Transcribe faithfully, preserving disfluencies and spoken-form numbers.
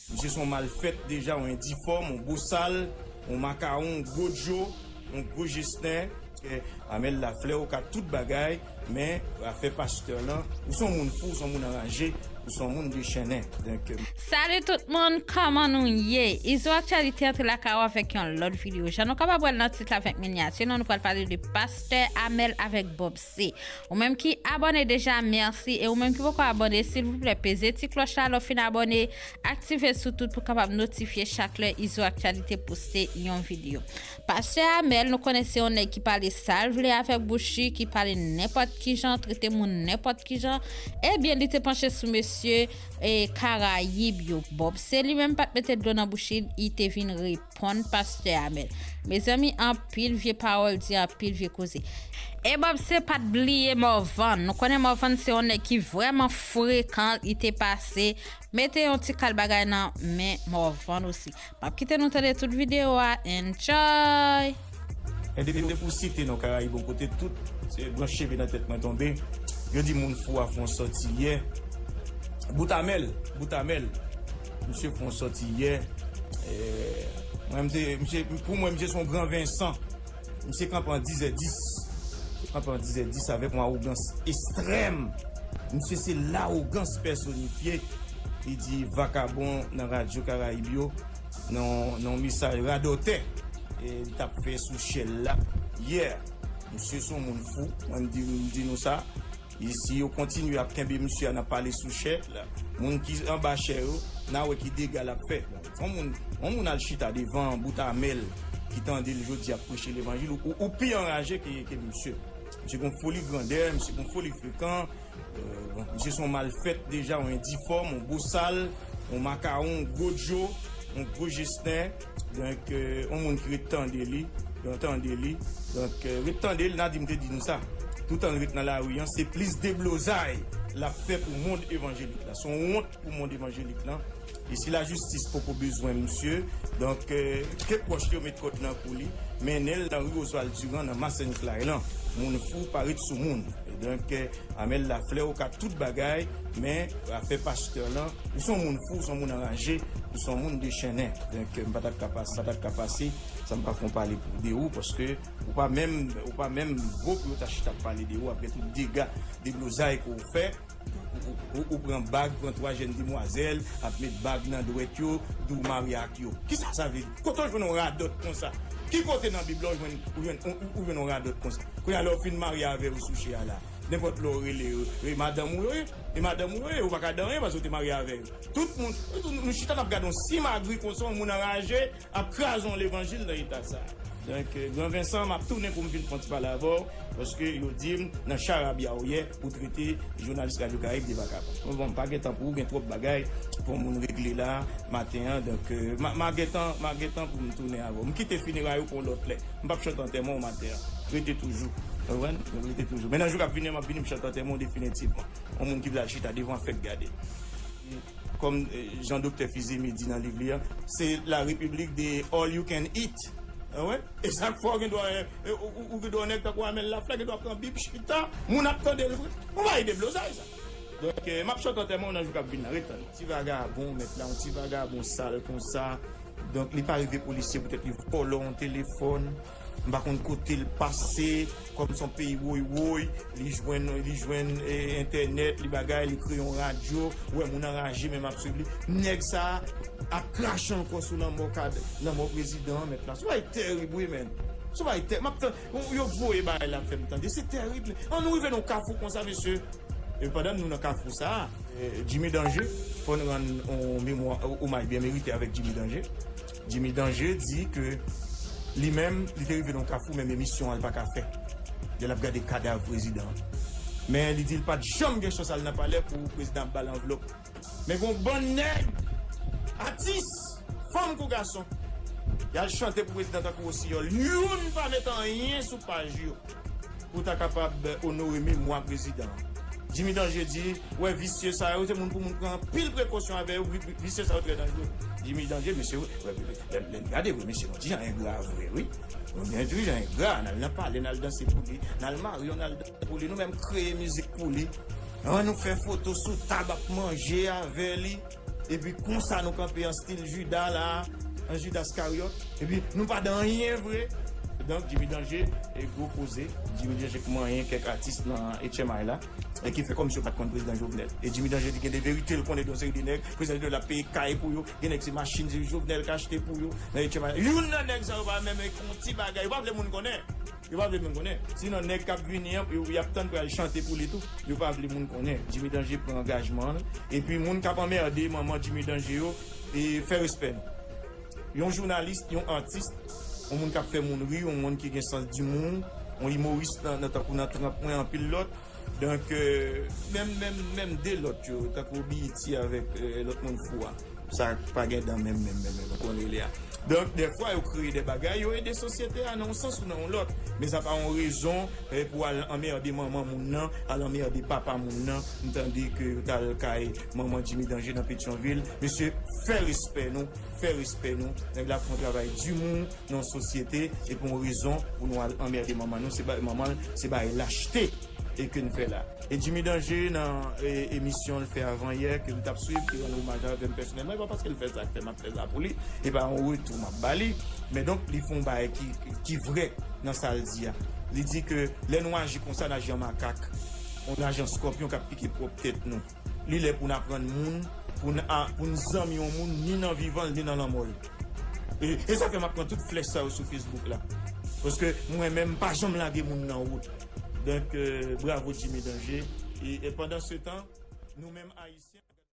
Misye se yon malfèt deja, yon endifòm, yon bosal, yon makawon, yon gwo djo, yon gwo jestè. Amèl Laflè, ou ka tout bagay, men afè pastè lan, ou se yon moun fou, ou se yon moun anraje, ou se yon moun dechennen. Donk, euh, Salut tout moun, kòman nou ye? Izo Aktyalite antre lakay ou avèk yon lòt videyo. Jan nou kapab wè l nan tit la avèk minyati, nou, nou pral pale de pastè Amèl avèk Bob C. Ou menm ki abòne deja, mèsi. E ou menm ki poko abòne, silvouplè, peze ti klòch la lè w fin abòne, aktive sou tout pou kapab notifye chak lè Izo Aktyalite poste yon videyo. Pastè Amèl, nou konnen se yon nèg ki pale sa l vle avèk bouch li, ki pale nenpòt ki jan, trete moun nenpòt ki jan. Ebyen, li te panche sou mesye, e, Karayib yo. Bob C li menm pa t mete dlo nan bouch li, li te vin reponn pastè Amèl. Mezanmi, anpil vye pawòl di, anpil vye koze. E Bob C pa t bliye Morvan. Nou konnen Morvan se yon nèg ki vrèman frekan, li te pase mete yon ti kal bagay nan men Morvan osi. M ap kite nou tande tout videyo a. Enjoy! E depi, depi w site non Karayib yon kote, tout, e, branch cheve nan tèt mwen tonbe. Yo di moun fou a fè yon sòti yè. Bout Amèl, Bout Amèl. Misye fè yon sòti yè. E, mwen, misye, misye, pou mwen, misye se yon gran Vensan. Misye kanpe an dizè dis. Misye kanpe an dizè dis avèk yon awogans ekstrèm. Misye se lawogans pèsonifye. Li di vakabon nan radyo Karayib yo, nan, nan yon mesaj radòtè, e, li t ap fè sou chèn la yè. Misye se yon moun fou, mwen m di, m di nou sa. E si yo kontinye ap kenbe misye a nan pale sou chè, moun ki anba chè yo, n a wè ki dega l ap fè. Yon moun, yon moun al chita devan Bout Amèl ki tande l jodi ap preche levanjil, ou, ou, ou pi anraje ke, ke misye. Misye gon foli grandè, misye gon foli frekan, euh, bon, misye se yon malfèt deja, yon endifòm, yon bosal, yon makawon, yon gwo djo, yon gwo jestè. Donk, euh, yon moun ki ret tande li, yon tande li. Donk, euh, ret tande l, n a di m te di nou sa. Toutan l ret nan lari an, se plis deblozay l ap fè pou mond evanjelik la. Se yon wont pou mond evanjelik lan. E si lajistis poko bezwen misye, donk, euh, ke pwòch li yo met kòd nan kou li, mennen l nan ri Oswald Durand nan Masenn Klay lan. Moun fou pa ret sou moun. E donk, euh, Amèl Laflè, ou ka tout bagay, men afè pastè lan, ou se yon moun fou, ou se yon moun anraje, ou se yon moun dechennen. Donk, euh, m pa t ap ka pase, pa t ap ka pase, san m pa fè yon pale pou, de ou, paske ou pa menm, ou pa menm vo pou yo ta chita ap pale de ou, apre tout dega, deblozay ke w fè. Ou, ou, ou, ou pran bag, pran twa jèn demwazèl, ap met bag nan dwèt yo, di w marye ak yo. Kisa sa vle di? Kote w jwenn yon radòt konsa? Ki kote nan Bib la w jwenn, ou jwenn, ou, ou, ou jwenn yon radòt konsa? Kounye a, lè w fin marye avè yo sou chè a la, nenpòt lè w rele yo, e madanm ou yo ye, e madanm ou yo ye, ou pa ka di anyen paske w te marye avè yo. Tout moun, nou, nou chita n ap gade yon simagri konsa, yon moun anraje, ap kraze yon levanjil nan eta sa. Donk, euh, Gran Vensan, m ap tounen pou m vin fè yon ti pale avè w, paske yo di m, nan charabya w yè, ou trete jounalis Radyo Karayib de vakabon. Bon, m pa gen tan pou ou, gen twòp bagay pou yon moun regle la, maten an, donk, euh, m a, m a gen tan, m a gen tan pou m tounen avè w. M kite fineray ou pou yon lòt lè. M p ap chante antèman w maten an. Rete toujou. Ou konprann? Rete toujou. Men nan jou k ap vini an, m ap vini, m chante antèman w definitivman. Yon moun ki vle al chita devan fèk gade. Kòm, eh, jan Doktè Fizemi di nan liv li a, se la repiblik de all you can eat. Ah wè? E sa k fè w gen dwa, eh, eh, ou, ou, ou gen dwa nèg tankou Amèl Laflè, gen dwa pran Bib chita, moun ap tande l vre. Yon bagay deblozay sa. Donk, eh, m ap chante antèman w nan jou k ap vin nan, ret tann. Ti vagabon, mèt la, yon ti vagabon sal konsa. Donk, li pa rive polisye poutèt li vòlò yon telefòn. M pa konn kote l pase, kòm se yon peyi woy woy, li jwenn, li jwenn, eh, entènèt, li bagay, li kreye yon radyo, ou wè moun anraje menm ap swiv li. Nèg sa a ap krache ankò sou lanmò kad, lanmò prezidan an, mèt la. Se yon bagay tèrib, wi, menn. Se yon bagay tè-, m ap tann, yo voye bagay la fè m tande. Se tèrib. An nou rive nan yon kafou konsa, mesye. E pandan nou nan kafou sa a, eh, Jimmy Danger, fò n rann on memwa, omaj byen merite avèk Jimmy Danger. Jimmy Danger di ke li menm, li te rive nan kafou, menm emisyon an, l pa ka fè. Lè l ap gade kadav prezidan an. Men li di l pa t janm gen chans al nan palè pou prezidan ap ba l anvlòp. Men gen yon bann nèg, atis, fanm kou gason, y al chante pou prezidan tankou Wosiyòl. Youn pa met anyen sou paj yo pou ta kapab onore memwa prezidan an. Jimmy Danger di, wè, visye sa yo, se moun pou moun pran anpil prekosyon avè yo, vi-, vi-, visye sa yo trè danjere. Jimmy Danger, mesye, wè, wè, lè, lè n gade, wè, mesye, nou ti jan engra vre, wi. Nou gen ti jan engra, n al nan palè, n al danse pou li, n al marye, n al danse pou li, nou menm kreye mizik pou li. An, nou fè foto sou tab ap manje avè li. Epi konsa nou kanpe an stil Jida la, an Jida Iskaryòt. Epi nou pa dan anyen vre. Donk, Jimmy Danje, e gwo koze. Jimmy Danje k manyen kèk atis nan H M I la. E ki fè kòmsi yo pa t konn prezidan Jovenel. E Jimmy Danje di gen de verite l konnen de yon seri de nèg, prezidan Jovenel ap peye kay pou yo, gen nèg se machin se Jovenel k achte pou yo nan H M I. Youn nan nèg sa yo pa menm ek yon ti bagay, yo pa vle moun konnen. Yo pa vle moun konnen. Sinon, nèg k ap vini an, yo, y ap tann pral chante pou li tou. Yo pa vle moun konnen. Jimmy Danje pran angajman l. Epi moun k ap anmède manman Jimmy Danje yo, e fè respè nou. Yon jounalis, yon atis, yon moun k ap fè moun ri, yon moun ki gen sans dimou, yon imoris nan, nan tankou nan tranp mwen, anpil lòt. Donk, euh, menm, menm, menm de lòt yo, tankou B E T avèk, euh, lòt moun fou a. Sa pa gen dan menm, menm, menm, menm, konn rele a. Donk, dèfwa, yo kreye de bagay, yo ede sosyete a nan yon sans ou nan yon lòt. Men sa pa yon rezon, eh, pou al anmède manman moun nan, al anmède papa moun nan. M tande ke yo t al kay manman Jimmy Danje nan Petyonvil. Mesye, fè respè nou, fè respè nou. Nèg la fè yon travay dimou nan yon sosyete, e pou yon rezon, pou nou al anmède manman nou, se ba, manman l, se bagay lachte e ke n fè la. E Jimmy Danje nan, e, emisyon l fè avan yè ke m t ap swiv, ki rann omaj avè m pèsonèlman, e pa paske l fè sa k fè m ap fè sa pou li, e pa yon retou m ap ba li, men donk li fè yon bagay ki, ki vrè nan sa l di a. Li di ke lè nou aji konsa, n aji an makak, yon aji an skòpyon k ap pike pwòp tèt nou. Li lè pou n aprann moun, pou n a, pou n zanmi yon moun, ni nan vivan l, ni nan lanmò l. E, e sa fè m ap pran tout flèch sa yo sou Facebook la. Paske mwen menm, m pa janm lage moun nan wout. Donk, euh, bravo Jimmy Danje. E, e pandan se tan, nou menm Ayisyen,